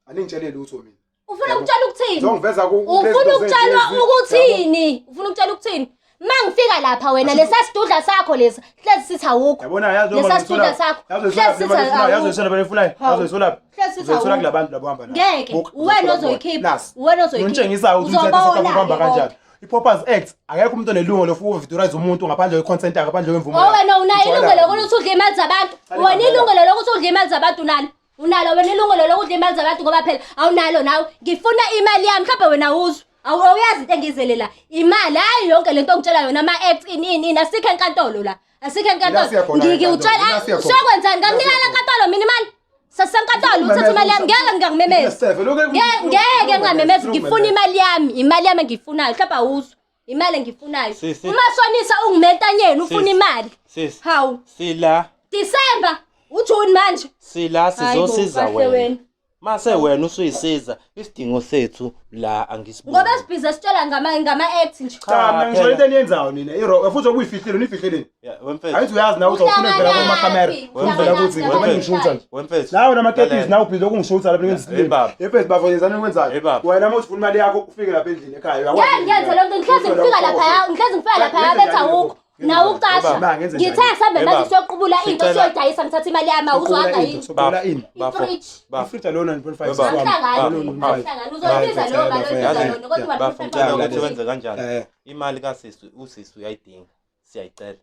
C: Aningitsheleli lutho mina.
B: Ufuna ukutshela ukuthini?
C: Ngizongiveza ku
B: Ufuna ukutshelwa ukuthini? Ufuna ukutshela ukuthini? Ma ngifika lapha wena lesa sidudla sakho lesa hlezi sithi awukho.
C: Yabona yazi
B: Lesa sidudla sakho.
C: Yazi
B: Hlezi sithi
C: yazi
B: awukho.
C: uyithola befulayo.
B: Hawu.
C: Yazi uyithola.
B: Hlezi sithi
C: Uzoyithola
B: awukho.
C: kulabantu labo hamba nabo.
B: Ngeke
C: Buka,
B: wena
C: uzothola
B: ozoyikhipha.
C: kubona. Nasi.
B: Wena ozoyikhipha.
C: Ngitshengisa ukuthi umthetho
B: Uzobona
C: South Africa uhamba
B: ke kodwa.
C: kanjani. I-Paupers Act akekho umuntu onelungelo lokuvidorize umuntu ngaphandle kwe-consent yakhe ngaphandle kwemvumo
B: Oh wena unayo
C: Ujwayela
B: ilungelo
C: kabi.
B: lokuthi udle imali zabantu.
C: Sale
B: Wena
C: ngempela.
B: ilungelo lokuthi udle imali zabantu unalo. Unalo wena ilungelo lokudla imali zabantu ngoba phela awunalo nawe. Ngifuna imali yami mhlawumbe wena uzwe. Awuyazi into engizele la. Imali hayi yonke lento ongitshela yona ama acts ini ini ini asikho enkantolo la. Asikho
C: Ila
B: enkantolo.
C: siya khona
B: Ngikutshela
C: enkantolo, ila siya khona.
B: siyokwenzani? Ngakunika la nkantolo mina imali. Sasenkantolo uthatha imali yami ngeke ngingakumemeza.
C: Sefe, lokhu-
B: Ngeke ngingamemezi ngifuna
C: Lokhu-
B: imali yami, imali yami engiyifunayo. Mhlawumbe awuzwa. Imali engiyifunayo.
A: Sisi.
B: Umashonisa ungimentanyeni ufuna
A: Sisi.
B: imali.
A: Sisi.
B: Hawu.
A: Sila
B: December, uJune manje.
A: sila
B: Hayi bo,
A: sizosiza
B: kahle
A: wena. Mase wena usuyisiza isidingo sethu la angisiboni.
B: Ngoba sibhize sitshela ngama ngama act nje.
C: Cha mina ngisho
A: phela.
C: into eniyenzayo nina. Iro futhi okuyifihlile nifihleleni.
A: Ya, wemfethu.
C: Ayithi uyazi nawe uthi awufuna ukuvela kuma camera. Uvela kuthi
A: Wemfethu.
C: ngoba ngishutha nje.
A: Wemfethu.
C: Nawe namaketisi
A: Lalela.
C: nawe ubhizi ukungishutha lapha ngenza
A: Hey,
C: isilima.
A: baba.
C: Efethu bafozana okwenzayo.
A: Hey, baba.
C: Wena uma ufuna imali yakho ufike lapha endlini ekhaya.
B: Ngeke ngiyenze loo nto ngihlezi ngifika laphaya ngihlezi ngifika laphaya bethi awukho nawe ucasha
C: Ma, ngenze njani?
B: ngithe asambe
A: Hey,
B: manje
A: baba.
B: siyoqubula into
A: Sicela-
B: siyoyidayisa ngithatha imali yami awuzwanga yini
C: Soqula ini.
A: Bafo.
B: Ifridge.
A: Bafo.
C: Ifridge lona 1.5
A: Baba.
B: Angihlangani
C: Baba.
B: angihlangani uzoyibiza leyo mali oyibiza yona kodwa
A: Bafo ngicela
B: imali
A: ukuthi wenze kanjani.
C: Eh.
A: Imali kasisi usisi uyayidinga. Siyayicela.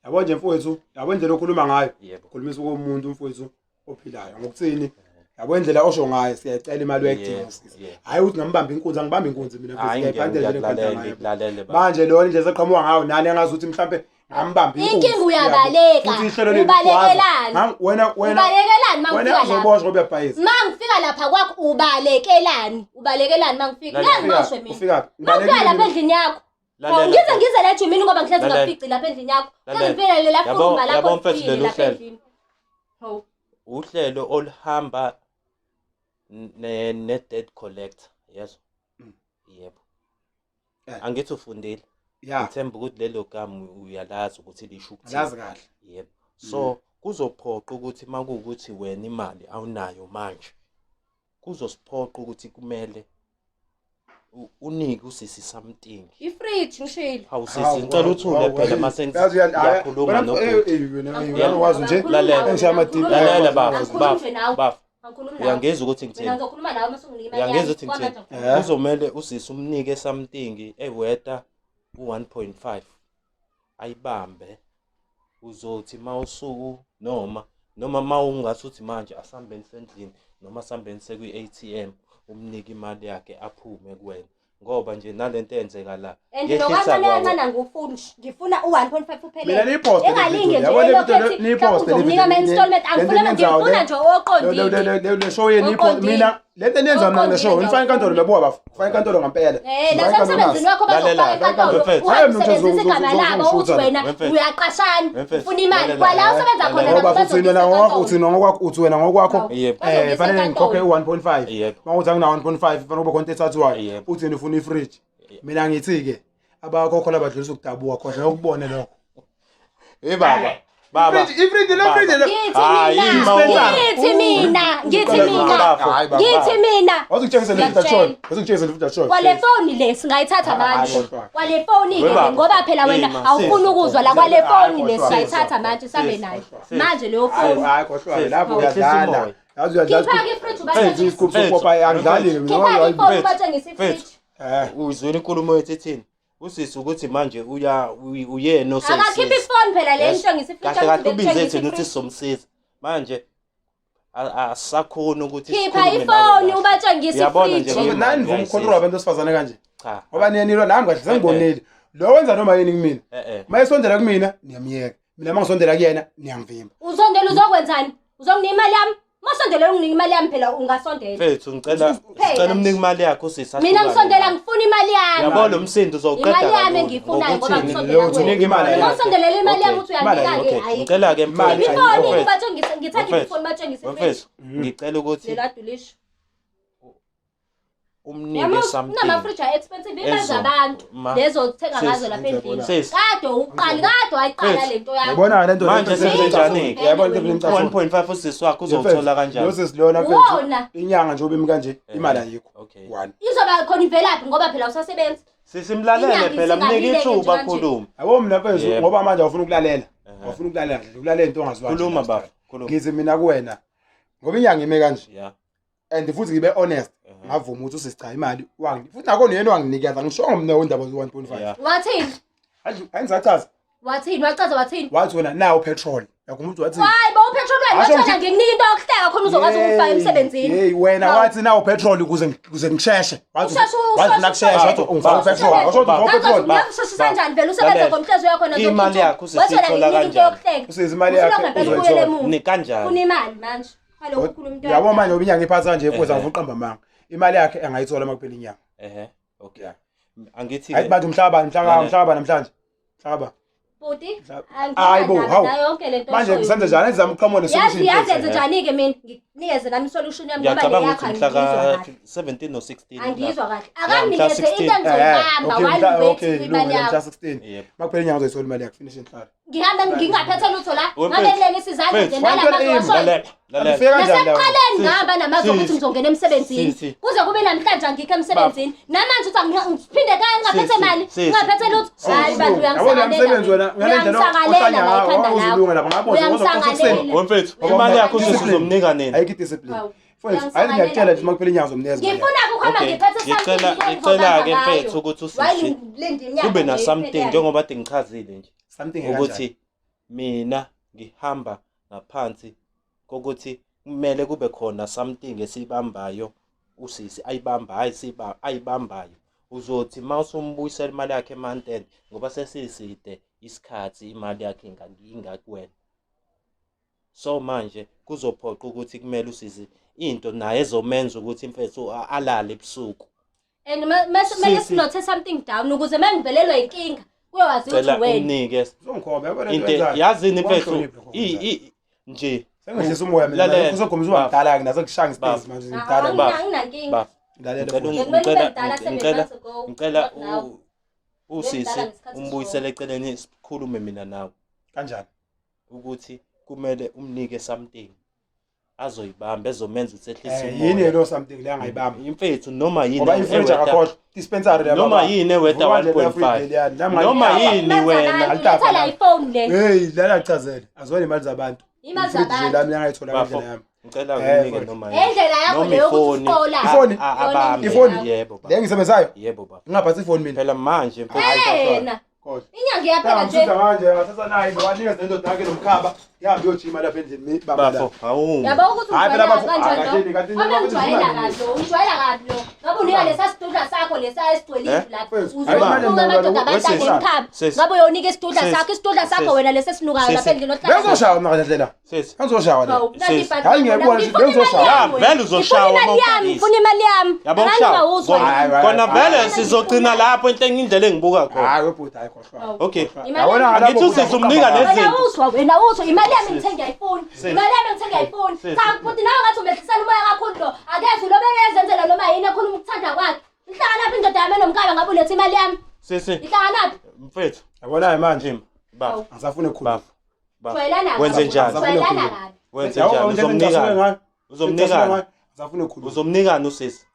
C: Yabo nje mfowethu, yabo indlela okhuluma ngayo.
A: Yebo.
C: Khulumisa komuntu mfowethu ophilayo. Ngokuthini? Yabo indlela osho ngayo siyayicela imali uyayidinga
A: Yebo,
C: sisi.
A: yebo.
C: Hayi ukuthi ngambamba inkunzi, angibamba inkunzi mina mfowethu.
A: Hayi
C: Ngiyayiphatha indlela engiphatha
A: ngiyakulalela
C: ngayo.
A: ngikulalele baba.
C: Manje lona indlela eseqhamuka ngayo nani engazi ukuthi mhlambe ngambamba inkunzi.
B: Inkinga uyabaleka.
C: Futhi ihlelo leli
B: Ubalekelani?
C: Ngam- Wena wena
B: Ubalekelani ma
C: wena
B: ngifika lapha?
C: uzoboshwa ngoba uyabhayiza.
B: Ma ngifika lapha kwakho ubalekelani? Ubalekelani ma ngifika?
A: Lalela.
B: Ngeke ngiboshwe mina.
C: Ufika phi?
B: Ma ngifika lapha endlini yakho.
A: Lalela.
B: Ngize ngize la ejimini ngoba ngihlezi
A: Lalela.
B: ngafici lapha endlini yakho. Ngihlezi
A: Lalela.
B: ngifike lela
A: Yabo-
B: furuma
A: yabo
B: lakho
A: mfethu
B: lifile
A: lolu
B: lapha
A: hlelo.
B: endlini. Hawu.
A: Uhlelo oluhamba ne ne debt collector, yezwa? Yebo.
C: Eh.
A: Angithi ufundile.
C: Ya,
A: Ngithemba ukuthi lelo gama uyalazi ukuthi lisho ukuthini.
C: ngazi kahle.
A: Yebo. So kuzophoqa ukuthi makuwukuthi wena imali awunayo manje. Kuzosiphoqa ukuthi kumele unike usisi something.
B: Ifridge ngishilo.
A: Hawu sisi ngicela uthule phela mase
C: Yazi uya-
A: ngiyakhuluma
C: wena-
A: nobhuti.
C: eh, eh, wena
B: Angikhulumi
C: wena wazi nje.
B: nawe,
A: Lalela.
B: angikhulumi
C: Engishaye amadini.
B: nawe.
A: Lalela bafo
B: Angikhulumi
A: bafo
B: nje nawe.
A: bafo.
B: Angikhulumi nawe.
A: Uyangizwa ukuthi
B: Mina
A: ngithini?
B: ngizokhuluma nawe uma usunginika imali
A: Uyangizwa
B: yami.
A: ukuthi ngithini?
B: Kwamanje angikhulumi.
C: Eh.
A: Kuzomele usisi umnike something eweta u1.5 ayibambe uzothi mawusuku noma mawungathi uthi manje asambeni sendlini noma asambeni sekwi-ATM umnike imali yakhe aphume kuwena ngoba nje nalento eyenzeka la
B: And
A: yehlisa
B: lokancane
A: kwawo.
B: kancane angifuni nje. Ngifuna u-1.5 uphelele.
C: Mina niyiposte le
B: Engalinge
C: video,
B: nje
C: yabo le
B: elokhu
C: video
B: ethi,
C: niyiposte le
B: mhlawumbe
C: video,
B: uzokunika ama-installment.
C: le- le
B: Angifuni
C: nto eniyenzayo
B: ngifuna
C: le-
B: nje oqondile.
C: Le show yenu ipo
B: Oqondile.
C: mina lento eniyenza mina le show
B: Oqondile
C: nifake inkantolo lebuka bafo. Faka inkantolo ngampela.
B: Eh,
C: Nifake
B: nasemsebenzini
C: inkantolo
B: wakho
A: Lalela,
B: bazokufaka enkantolo.
A: Mfethu.
B: Uhambe
C: Hayi, mfethu,
B: usebenzisa igama labo uthi
C: uzongishutha.
B: wena
A: Mfethu.
B: uyaqashana,
A: Mfethu.
B: ufuna imali.
A: Lalela.
B: Kwala usebenza khona
A: Lalela.
B: nabo
C: Ngoba futhi wena
B: bazokuyisa
C: ngokwakho
B: enkantolo.
C: uthi ngokwakho uthi wena ngokwakho
A: Yebo.
C: eh fanele ngikhokhe u1.5.
A: Yebo.
C: Mawuthi angina 1.5 fanele kube khona into ethathwayo.
A: Yebo.
C: Uthi wena ufuna ifridge. Mina ngithi ke abakhokho labadlulisa ukudabuka khohle ukubone lokho.
A: Hey baba baba
C: Ifridge le fridge le.
B: Ngithi
A: Hayi,
B: mina,
A: ma-
B: ngithi mina, ngithi mina,
A: Bafo.
C: Hayi baba.
B: ngithi mina.
C: Wazukutshengisa le
B: Ngiyakutshela.
C: shot. Wazukutshengisa le shot.
B: Kwale foni le singayithatha manje.
C: Hayi,
B: Kwale foni
A: We
B: ke
A: baba.
B: ngoba phela wena
A: Hey, ma,
B: awufuni
A: sis.
B: ukuzwa la kwale foni le
C: Hayi,
B: singayithatha manje sambe
A: Sis.
B: nayo.
A: Sis.
B: Manje leyo foni.
C: Hayi khohlwa lapho
A: Sis.
C: uyadlala. Yazi uyadlala.
B: Khipha-ke ifridge
C: Mfethu
B: ubatshengise.
C: isigubhu sokupopa angidlali mina.
B: Khipha-ke ifoni
A: Mfethu.
B: ubatshengise ifridge.
A: Mfethu. Uzwile inkulumo yethu ithini? Usisi ukuthi manje uya uyena
B: Akakhiphe
A: oseyisiza.
B: ifoni phela le
A: Yes.
B: ngitshengise ifridge.
A: Kahle kahle ubize
B: ngitshengise
A: thina ukuthi
B: ifridge.
A: sizomsiza. Manje asakhoni ukuthi
B: Khipha
A: sikhulume nawe
B: ifoni
A: kahle.
B: ubatshengise
A: Uyabona nje
B: ifridge.
A: ngima-
C: Nani nivuma ukukhontrol abantu besifazane kanje?
A: Cha.
C: Ngoba niyanilwa nami kahle sengibonile. Lo wenza noma yini kumina.
A: Eh eh.
C: Uma esondela kumina niyamyeka. Mina uma ngisondela kuyena niyangivimba.
B: Uzondela uzokwenzani? Uzonginika imali yami? Masondela unginika imali yami phela ungasondela.
A: Mfethu ngicela
B: Phela
A: ngicela
B: nje.
A: umnike imali yakho usisi.
B: Mina
A: ahlukane
B: ngisondela
A: nawe.
B: ngifuna imali yami.
A: Yabo lo msindo uzowuqeda
B: Imali yami
A: kalula.
B: engiyifunayo ngoba
A: Ngokuthini?
B: ngisondela
C: Leyo
B: kuwena.
C: unika imali
B: Mina
C: yakhe.
B: usondelela imali yami
A: Okay.
B: uthi uyanika-ke
A: Okay,
B: hayi.
A: ngicela ke
C: Imali
A: mfethu.
B: Ifoni
A: Mfethu,
B: ubatshengise ngithathe
A: Mfethu.
B: ifoni batshengise ifridge.
A: Mfethu, ngicela ukuthi
B: Lela dulisho.
A: umnike
B: Yabo
A: something.
B: kunama-fridge a-expensive imali
A: Ezo-
B: zabantu
A: Ma-
B: lezo othenga
A: Sis,
B: ngazo lapha endlini.
A: Sis.
B: Kade uqala kade wayiqala
A: Mfethu.
B: le nto yakho.
C: Yabona le nto
A: Manje senzenjani-ke?
C: Yabona le nto emcasula.
A: 1.5 usisi wakho uzowuthola kanjani?
C: Lo sisi lona
B: Wona.
C: mfethu inyanga nje obimi kanje imali ayikho.
A: Okay.
C: One.
B: Izoba khona ivelaphi ngoba phela usasebenza.
A: Sisimlalele
B: Inyanga
A: phela mnike
B: isingamile-ke
A: ithuba
B: nje kanje.
A: khuluma.
C: Yabo mina mfethu
A: Yebo.
C: ngoba manje awufuna ukulalela. Awufuna ukulalela nje ukulalela into ongaziwa.
A: Khuluma baba, khuluma.
C: Ngithi mina kuwena ngoba inyanga ime kanje
A: Yeah.
C: and futhi ngibe honest ngavuma ukuthi usisi cha imali wangi futhi nakho yena wanginikeza ngishongo mina indaba ze 1.5.
A: Yeah.
B: Wathini?
C: Ayizachaza
B: Wathini? Wachaza wathini?
C: wathi wena nawo petrol. Yakho umuntu wathi
B: Hayi bo upetrol wena
C: Asho
B: wathona
C: ngithi-
B: ngikunika into yokuhleka khona uzokwazi ukufaka emsebenzini.
C: Hey wena
B: Hawu.
C: wathi nawo petrol ukuze ngisheshe. Wathi
B: Usheshe,
C: wathi
B: usheshe,
C: nakushesha wathi
B: usheshe.
C: ungifaka petrol. Washo ukuthi ungifaka petrol.
B: Uyakusheshisa kanjani vele usebenza
A: Lalela.
B: ngomhlezo uyakhona
A: Imali yakho usisithola kanjani?
C: Usisi imali yakhe uzoyithola.
A: Ni kanjani?
B: Funa imali manje. Halokhu ukhuluma into.
C: Yabo manje ngoba inyanga iphatha kanje futhi
A: Ehhe.
C: angifuni uqamba amanga. Imali yakhe angayithola uma kuphela inyanga.
A: Ehhe. Okay. Angithi
C: Hayi
A: ke
C: bathi umhlaba mhlaba
A: Lalela.
C: mhlaba namhlanje. Mhlaba.
B: Bhuti,
C: Hayi bo, hawu.
B: nayo yonke lento
C: Manje
B: oyishoyo.
C: ngisenze njani? Ngizama ukuqhamuka
B: Yazi
C: nesolution.
B: yazi yenze njani-ke mina ngikunikeze nami isolution yami ngoba
A: Ngiyacabanga
B: le yakho
A: ukuthi mhla
B: angiyizwa
A: ka
B: kahle.
A: 17 no 16.
B: Angiyizwa kahle.
A: Yeah, mhla
B: Akanginikeze
A: 16.
B: into engizoyibamba
C: Okay,
B: while
C: mhla
B: we wait
C: okay,
B: imali
C: ilungile mhla
B: yakho.
C: 16.
A: Yebo.
C: Makuphela inyanga uzoyithola imali yakho, finish inhlalo.
B: Ngihambe ngingaphethe lutho la.
A: Wemfethu,
B: Ngabe ngilengisa izandla nje
A: mfethu,
B: nala
C: wantwana
B: mazwi
C: imi,
B: washoyo.
A: Lalela, lalela.
C: Afike kanjani lawo?
B: Nasekuqaleni
A: Sisi,
B: ngihamba namazwi okuthi
A: sisi,
B: ngizongena emsebenzini.
A: sisi.
B: Kuze kube namhlanje angikho emsebenzini. Namanje uthi ngiphinde kaya ngingaphethe
A: Sisi,
B: mali,
A: sisi,
B: ngingaphethe lutho.
A: sisi.
B: Hayi bantu
C: Yabona lo msebenzi wena ngale ndlela
B: uyangisakalela
C: ohlanya
B: la
C: ngawo,
B: ekhanda
C: awuzulunga
B: lakho.
C: lapha ngapho uzoxoxa
A: Wemfethu,
C: Ngoba
A: imali yakho
C: discipline.
A: usisi uzomnika nini?
C: Ayikho discipline.
B: Hawu.
C: Mfowethu, hayi ngiyakutshela nje makuphela inyanga uzomnikeza imali yakho.
B: Ngifuna ukuhamba
A: Okay,
B: ngiphethe
A: ngicela ke mfethu ukuthi usisi kube na something
B: njengoba
A: njengoba kade ngichazile nje
C: Something ekanjani?
A: ukuthi mina ngihamba ngaphansi kokuthi kumele kube khona something esibambayo usisi ayibamba hayi siba ayibambayo uzothi mawusumbuyisela imali yakhe emanteni ngoba sesiside isikhathi imali yakhe ingakuwena so manje kuzophoqa ukuthi kumele usisi into naye ezomenza ukuthi mfethu alale ebusuku
B: and mase kumele
A: Sisi.
B: sinothe something down ukuze mengivelelwa inkinga kuyowazi
A: cela
B: ukuthi wena
A: umnike
C: Uzongikhomba yabona
A: into
C: into oyenzayo.
A: yazini mfethu
C: Wangihloniphi lokho okwenzayo.
A: nje
C: Sengehlisa umoya mina.
A: Lalela.
C: Usogomisa uba mdala ke naso kushaya
A: Baba.
C: ngispace manje ngidala.
A: Baba.
B: anginankinga
A: baba
C: Lalela
A: ngicela
C: futhi.
B: Bekumele
A: ngicela
B: ube mdala seven
A: ngicela
B: months ago,
A: ngicela
B: not now.
A: usisi
B: Bemdala ngesikhathi
A: umbuyisele eceleni sikhulume mina nawe
C: Kanjani?
A: ukuthi kumele umnike something azoyibamba ezomenza ukuthi ehlise
C: Eh yini
A: umoya
C: lo something le angayibamba.
A: imfethu noma yini
C: Ngoba ifridge
A: eweta-
C: akakhohlwa. Dispensary la
A: noma
C: baba.
A: yini eweta
C: Vuka nje leya
A: 1.5
C: fridge leyana. Nami
A: Noma
C: ngayitapa.
A: yini wena
C: Alitapa
B: letha la
C: la.
B: ifoni le
C: Hey, lana chazele. Azona imali zabantu.
B: Imali
C: Ifridge nje
B: zabantu.
C: lami langayithola
A: Bafo,
C: ngendlela yami.
A: ngicela
C: Eh,
A: unike
C: mfowethu.
A: noma yini
B: Indlela yakho
A: Noma
B: le yokuthi
A: ifoni.
B: usiqola.
C: Ifoni?
A: Abambe.
C: Ifoni?
A: Yebo baba
C: Le engisebenzayo
A: yebo baba
C: ngingaphathi ifoni mina.
A: phela manje mfethu
B: Yena
C: Kodwa.
B: inyanga iyaphela nje
C: Ngisiza manje ngathatha nayi ngiwanikeza nendoda yakhe nomkhaba. Ngihambe uyojima lapha endlini baba.
A: bafo awumi
B: yabo ukuthi
C: Hayi phela
B: ungijwayela
C: bafo,
B: kanjani
C: akatsheli, kanti
B: lo
C: njengoba
B: Abe ungijwayela
C: kuthi
B: kabi lo ungijwayela kabi lo ngabe unika lesa sidudla sakho lesa esigcwele
A: Eh?
B: indlu lapha
C: Mfethu,
B: uzobuka amadoda abantu
A: Sisi.
B: angemkhaba
A: Sisi.
B: ngabe uyonika isidudla
A: Sisi.
B: sakho isidudla sakho
A: Sisi.
B: wena lesi esinukayo
A: Sisi.
B: lapha endlini ohlala
C: Bengizoshawa mina kahle la.
A: sisi
C: Bengizoshawa la.
B: Hawu, nanti
A: Sisi.
B: ibhadi
C: Hayi, ngiyakubona
B: wena.
C: nje, bengizoshawa.
B: Ngifuna imali yami
A: Ya, vele uzoshawa
B: Ngifuna imali
A: uma
B: yami
A: ufakile.
B: ngifuna imali yami
A: yabo
B: Akangingawuzwa
A: ukushawa
B: yini.
C: Hayi, hayi,
A: kona
C: hayi.
A: vele sizogcina lapho into indlela engibuka khona
C: Hayi webhuti hayi khohlwa.
A: okay
B: Imali
C: Yabona
B: yami.
C: ngalapho
A: Ngithi usisi umnika lezi
B: Wena
A: zinto.
B: uzwa wena uzwa imali yami ngithe ngiyayifuna
A: Sisi.
B: imali yami ngithe ngiyayifuna
A: Sisi.
B: cha futhi nawe ngathi umehlisela umoya kakhulu lo akeze lo bengezenzela noma yini ekhuluma ukuthanda kwakhe ihlanganaphi indoda yami enomkaba ngabe uletha imali yami
A: sisi
B: ihlanganaphi
A: mfethu
C: Yabona manje
A: Jim baba
B: Hawu.
C: angisafuni ukukhuluma.
A: baba baba
B: jwayelana kabi.
A: Wenze njani?
B: Jwayelana kabi
A: wenze njani uzomnikani uzomnikani
C: Angisafuni ukukhuluma.
A: uzomnikani usisi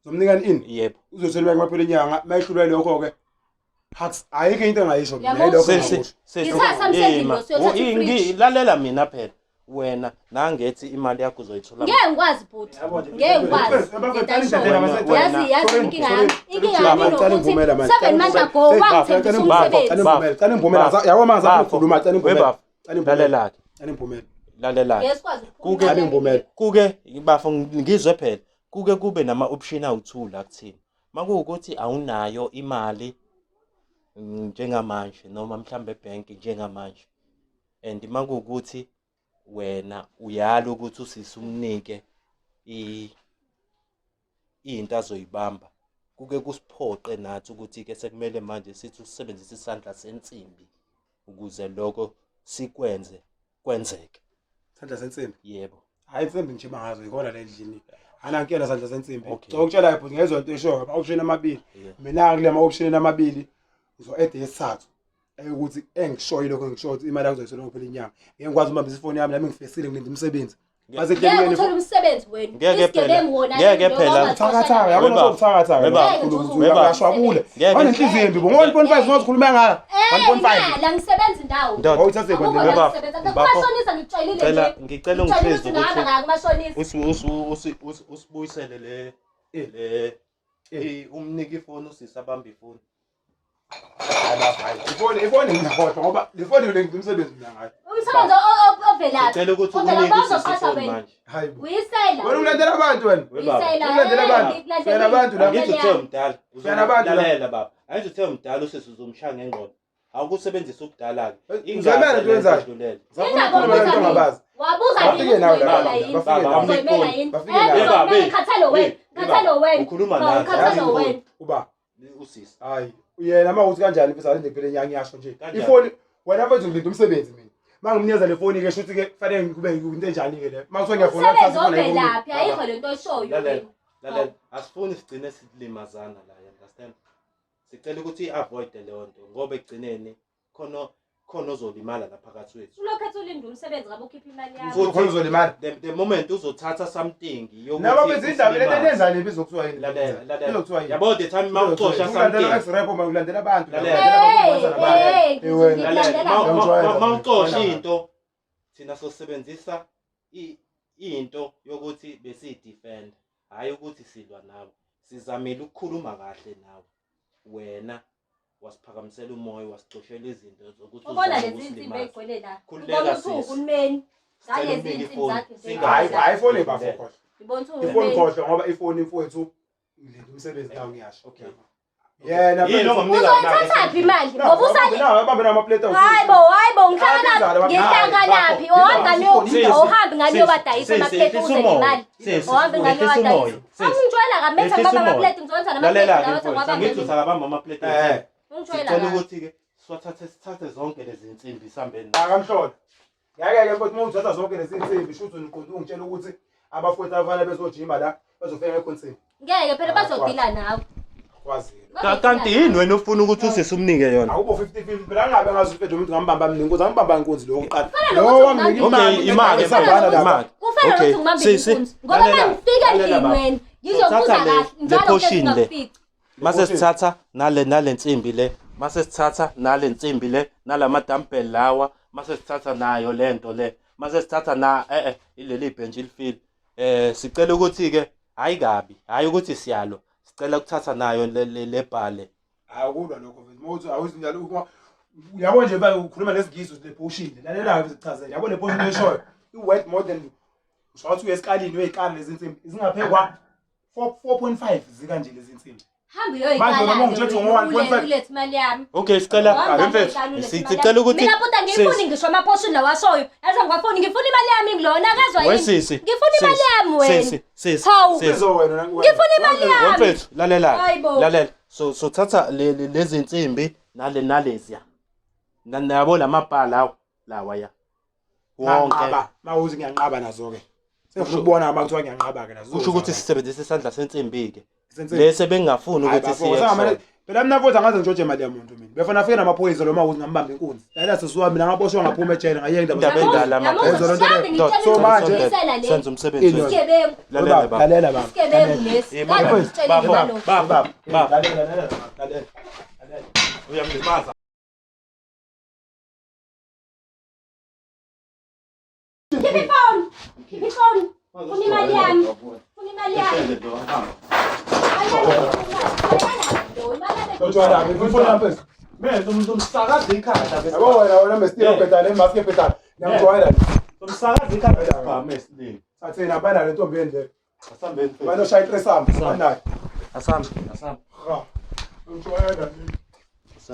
C: Uzomnikani ini?
A: yebo
C: Uzothola imali kuphela inyanga mayehlulwa lokho ke. Hux ayikho into engayisho mina
B: Yabo.
C: yilokho
A: sisi
C: engingakusho.
A: sisi
B: Ngithatha umsebenzi
A: Ima.
B: lo, siyothatha ifridge.
A: Lalela mina phela wena nangethi imali yakho uzoyithola
B: ngeke ngikwazi bhuti ngeke ngikwazi Lento ayishoyo. yazi yazi inkinga yami inkinga yami
C: Cela
B: inokuthi
C: ngivumela manje.
B: 7 months ago wangithembisa umsebenzi
C: Cela ngivumela, cela ngivumela. Yabo manje
A: Bafo.
C: ukukhuluma, cela ngivumela.
A: Webafo.
C: Cela ngivumela.
A: Lalela-ke
C: Cela ngivumela.
A: lalela-ke
B: ngeke sikwazi
A: Kuke-
C: Cela ngivumela.
A: kuke bafo ngizwe phela kuke kube nama-option awu-two la kuthina makuwukuthi awunayo imali njengamanje noma mhlambe ebhenki njengamanje and makuwukuthi wena uyala ukuthi usisi umnike into azoyibamba kuke kusiphoqe nathi ukuthi-ke sekumele manje sithi usebenzise isandla sensimbi ukuze lokho sikwenze kwenzeke.
C: Sandla sensimbi.
A: Yebo.
C: Hayi insimbi ngijima ngazo ikona le ndlini. Anankinga sandla sensimbi.
A: Okay.
C: So ukutshela bhuti ngezwe into eshoyo ama option amabili.
A: Yeah.
C: Mina kule ama option amabili ngizo add yesithathu. Ukuthi engishoyo lokho ngisho ukuthi imali yakho uzoyithola ngokuphela inyanga. Ngeke ngikwazi ukubambisa ifoni yami nami ngifisile ngilinde umsebenzi. Base
B: Ngeke
C: kuhlelweni
B: uthole umsebenzi wena.
A: Ngeke phela.
B: Isigebengu wona.
A: Ngeke
B: yini,
A: phela.
B: noma
C: Ubuthakathaka yabona
A: Weba.
C: ubuthakathaka.
A: Weba.
B: Weba.
C: Uyashwabula.
A: Ngeke.
C: Wanenhliziyo embi bo. 1.5 ngozikhuluma ngaka.
B: Eh,
C: 1.5.
B: la ngisebenza indawo.
A: Ndoda.
C: Awuthathe
B: Akukho
C: kwendlela.
B: la
A: Weba.
B: ngisebenza.
A: Bafo.
B: Kumashonisa ngikutshelile
A: Ngicela
B: nje.
A: ngicela
B: Ngikutshelile
A: ungisize
B: ukuthi ngihamba
A: ukuthi
B: ngaya kumashonisa.
A: usibuyisele le le umnike ifoni usisi abambe ifoni.
C: Hayi baba, hayi. Ifoni ifoni ngiyakhohlwa ngoba le foni le ngimsebenzi mina ngayo.
B: Umsebenzi ovelaphi?
A: Ngicela ukuthi
B: Ovela
A: unike usisi
B: bazoqasha
A: ifoni
B: wena.
A: manje.
C: Hayi bo.
B: Uyisela.
C: Wena ulandela abantu wena.
A: Webaba.
B: Uyisela.
C: Ulandela
B: Eh,
C: abantu.
B: ngikulandelile.
C: Fela abantu la.
A: Angithi uthe umdala.
C: Fela abantu la.
A: Lalela baba. Angithi uthe umdala usisi uzomshaya ngengqondo. Awukusebenzisa ubudala ke.
C: Uzamela into oyenzayo.
B: Indaba
C: Ngizafuna
B: obuza
C: into
B: mina.
C: ongabazi.
B: Wabuza
C: Bafike
B: nini
C: nawe
B: ukuthi
C: la
B: uzoyimela
C: baba,
B: yini?
C: bafike
A: nawe.
B: Uzoyimela yini?
C: Bafike
B: Eh,
C: nawe.
B: uzomela,
A: Baba,
B: khathalo wena. Khathalo wena.
A: Ukhuluma
B: Hawu,
A: nathi.
B: khathalo
A: Yazi
B: wena.
C: Uba
A: Usisi.
C: hayi uyena uma uthi kanjani mfisa alinde kuphela inyanga ngiyasho nje.
A: Kanjani?
C: Ifoni Wena mfethu ngilinda umsebenzi mina. Uma ngimnikeza le foni ke shuthi ke kufanele kube into enjani ke le. Uma kuthiwa ngiyafona
B: Umsebenzi
C: kuthatha ifoni ayikho
B: ovelaphi ayikho lento oyishoyo.
A: Lalela,
B: wena.
A: lalela. Asifuni sigcine silimazana la, you understand? Sicela ukuthi i-avoid leyo nto ngoba ekugcineni khona khona ozolimala la phakathi wethu.
B: Ulokhu ethi ulinde umsebenzi ngabe ukhipha imali yakho.
A: Futhi-
C: Khona uzolimala.
A: The moment uzothatha something yokuthi
C: Nabo benza indaba le nto
A: usilimaze.
C: nenzani ibizokuthiwa yini?
A: Lalela, lalela.
C: Izokuthiwa yini?
A: Yabo the time mawuxosha
C: Ulandela
A: something.
C: ex-rap uma ulandela abantu.
A: Lalela.
C: Ulandela abantu, ulandela abantu.
B: Hey,
C: Eh, wena.
A: Lalela,
C: Ngiyakujwayela.
A: mawuxosha into thina sosebenzisa into yokuthi besiyidefend, hhayi ukuthi silwa nawe. Sizamile ukukhuluma kahle nawe. Wena wasiphakamisela umoya, wasixoshela izinto zokuthi
B: Ubona
A: uzame
B: lezi insimbi
A: ukusilimazza.
B: ey'gcwele la.
A: Khululeka,
B: Ubona ukuthi
A: sisi.
B: uwuhulumeni.
A: Sicela
B: Ngalezi
A: umnike
B: insimbi
A: ifoni.
B: zakhe nje.
A: Singazi.
C: Hayi, hayi ifoni bafo khohlwa.
B: Ngibona ukuthi
C: Ifoni
B: uwuhulumeni.
C: khohlwa ngoba ifoni mfowethu ngilinda umsebenzi nawo ngiyasho.
A: Okay.
C: Yena
A: Yini ongamnika yona?
B: Uzoyithathaphi imali? Ngoba usale
C: Nawo abambe namaplate awu.
B: Hayi bo, hayi bo, ngihlangana
C: Hayi,
B: ngihlanganaphi?
A: bafo.
B: Ohamba niyo,
A: Sisi,
B: ohambi ngani
A: sisi,
B: uyobadayisa
A: sisi,
B: amaplate
A: ehlisa
B: uze
A: umoya.
B: nemali.
A: Sisi,
B: Ohambi ngani
A: ehlisa umoya.
B: uyobadayisa.
A: Sisi.
B: Angingitshela kametha
A: Ehlisa
B: ngibamba
A: umoya.
B: amaplate ngizokwenza namaplate
A: Lalela-ke
B: lawa
A: mfowethu,
B: ngwabambe.
A: angithi usakabamba amaplate.
C: Eh.
B: Ungitshela
A: Sicela
B: kabi.
A: ukuthi-ke siwathathe sithathe zonke lezi nsimbi sihambeni nazo.
C: Akamhlola. Ngeke ke mfowethu uma uthatha zonke lezi nsimbi shuthi uniqonde ungitshela ukuthi abafowethu abafana bezojima la bazofika ngekho nsimbi.
B: Ngeke phela bazodila nawe.
C: Kwazile.
A: Kanti yini wena ofuna ukuthi usisi umnike yona?
C: Awubo 50-50 phela angabe ngazi mfethu umuntu ngambamba mina inkunzi angambamba inkunzi lo oqala.
B: Kufana
C: Lo
B: nokuthi
C: wamnika
B: ungibambe-
C: imali.
A: Okay, imali,
C: Isavana lapha.
A: imali.
B: Kufana
A: Okay,
B: nokuthi ngibambe
A: sisi,
B: inkunzi. Ngoba
A: lalela,
B: mangifika
A: lalela
B: endlini
A: baba.
B: wena ngizokubuza
A: Uthatha le-
B: kahle
A: le
B: njalo
A: portion
B: hlezi
A: le.
B: ngakufici.
A: Mase sithatha nale nsimbi le, mase sithatha nale nsimbi le, nalama dumbbell lawa, mase sithatha nayo lento le, mase sithatha na ileli bench ilifile. Sicela ukuthi ke hayi kabi, hayi ukuthi siyalwa. Sicela ukuthatha nayo le bhale.
C: Akulwa lokho mfethu. Uma uthi awuzinjalo uma uyabo nje ba ukhuluma lesingisi uthi le portion. Lalela ke sichazele. Yabo le portion eshoyo i worth more than usho ukuthi uyesikalini uyekala lezi nsimbi zingaphekwa 4.5 zika nje lezi nsimbi.
B: Hamba
C: Manje wena uma ungitshela
B: uyoyikala
C: ngo 1.5
B: ulethe imali yami.
A: Okay, sicela
B: Hamba
A: mfethu,
B: uyoyikala ulethe imali
A: sicela
B: yami.
A: ukuthi
B: Mina bhuti angiyifuni ngisho amaportion lawa ashoyo. Yazi angiwafuni ngifuna imali yami ngilona akazwa
A: We
B: yini.
A: sisi.
B: Ngifuna imali
A: sisi,
B: yami wena.
A: Sisi, sisi.
B: Hawu.
A: sisi.
C: Izo wena wena.
B: Ngifuna imali yami.
A: Mfethu, lalela.
B: Hayibo.
A: Lalela. So thatha lezi nsimbi nale naleziya. Nabo lamabha lawo lawa ya. Wonke.
C: Nganqaba, mawuthi ngiyanqaba nazo ke. Sengifuna ukubona uma kuthiwa ngiyanqaba ke nazo.
A: Kusho ukuthi sisebenzisa isandla sensimbi ke.
C: Sensimbi.
A: Lese bengingafuni
C: Hayi,
A: ukuthi
C: bafo,
A: siye.
C: sengamane-
A: kusona.
C: Phela mina mfowethu angaze ngitshotshe imali yamuntu mina. Befana afike namaphoyisa lo mawuthi ngambamba inkunzi. Lalela sisi wami mina ngaboshwa ngaphuma ejele ngayeka indaba.
A: Indaba endala
B: Yabo,
A: maphoyisa.
C: Yenza lento leyo.
B: ngicela
C: So manje-
B: ngikubuyisela le.
A: Senza umsebenzi
C: Ini-
A: wethu.
B: Isigebengu.
A: Lalela baba.
C: Lalela baba.
B: Isigebengu lesi.
A: Eh,
B: Kade
A: baba,
B: ngikutshela
A: baba,
B: ngalokho.
A: baba, baba.
C: Lalela lalela lalela. Lalela.
A: Uyamlimaza.
B: Khipha ifoni. Khipha ifoni. Funa imali yami. Funa imali yami.
C: Lotshwala ngifuna ifoni mfethu.
A: Manje umuntu umsakaza ikhanda bese.
C: Yabo wena wena mestilo bhetana imask ebhetana. Ngiyakujwayela.
A: Umsakaza ikhanda sibhame esilini.
C: Sathina abana le ntombi endle.
A: Asambeni.
C: Bano shaya itresam abanayo.
A: Asambe, asambe.
C: Ha. Ngijwayela.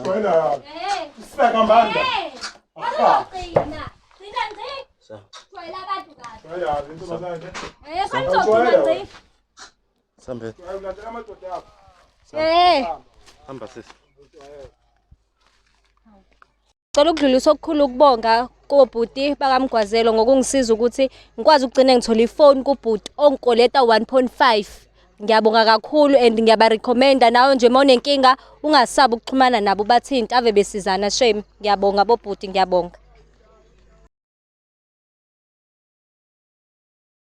C: Jwayela.
B: Eh.
C: Sibeka mbanda.
B: Eh. Awuzogcina. Gcina ngci. Jwayela abantu kahle.
C: Jwayela intombazane.
B: Eh, fanele uzogcina ngci.
A: Asambe.
C: Jwayela ulandela amadoda akho.
B: Eh.
A: Hamba sisi.
B: Cela ukudlulisa okukhulu ukubonga kobhuti bakaMgwazelo ngokungisiza ukuthi ngikwazi ukugcina ngithola ifoni kubhuti ongikoleta 1.5. Ngiyabonga kakhulu and ngiyabarecommenda nawe nje uma unenkinga ungasabi ukuxhumana nabo bathinte ave besizana shame. Ngiyabonga bobhuti ngiyabonga.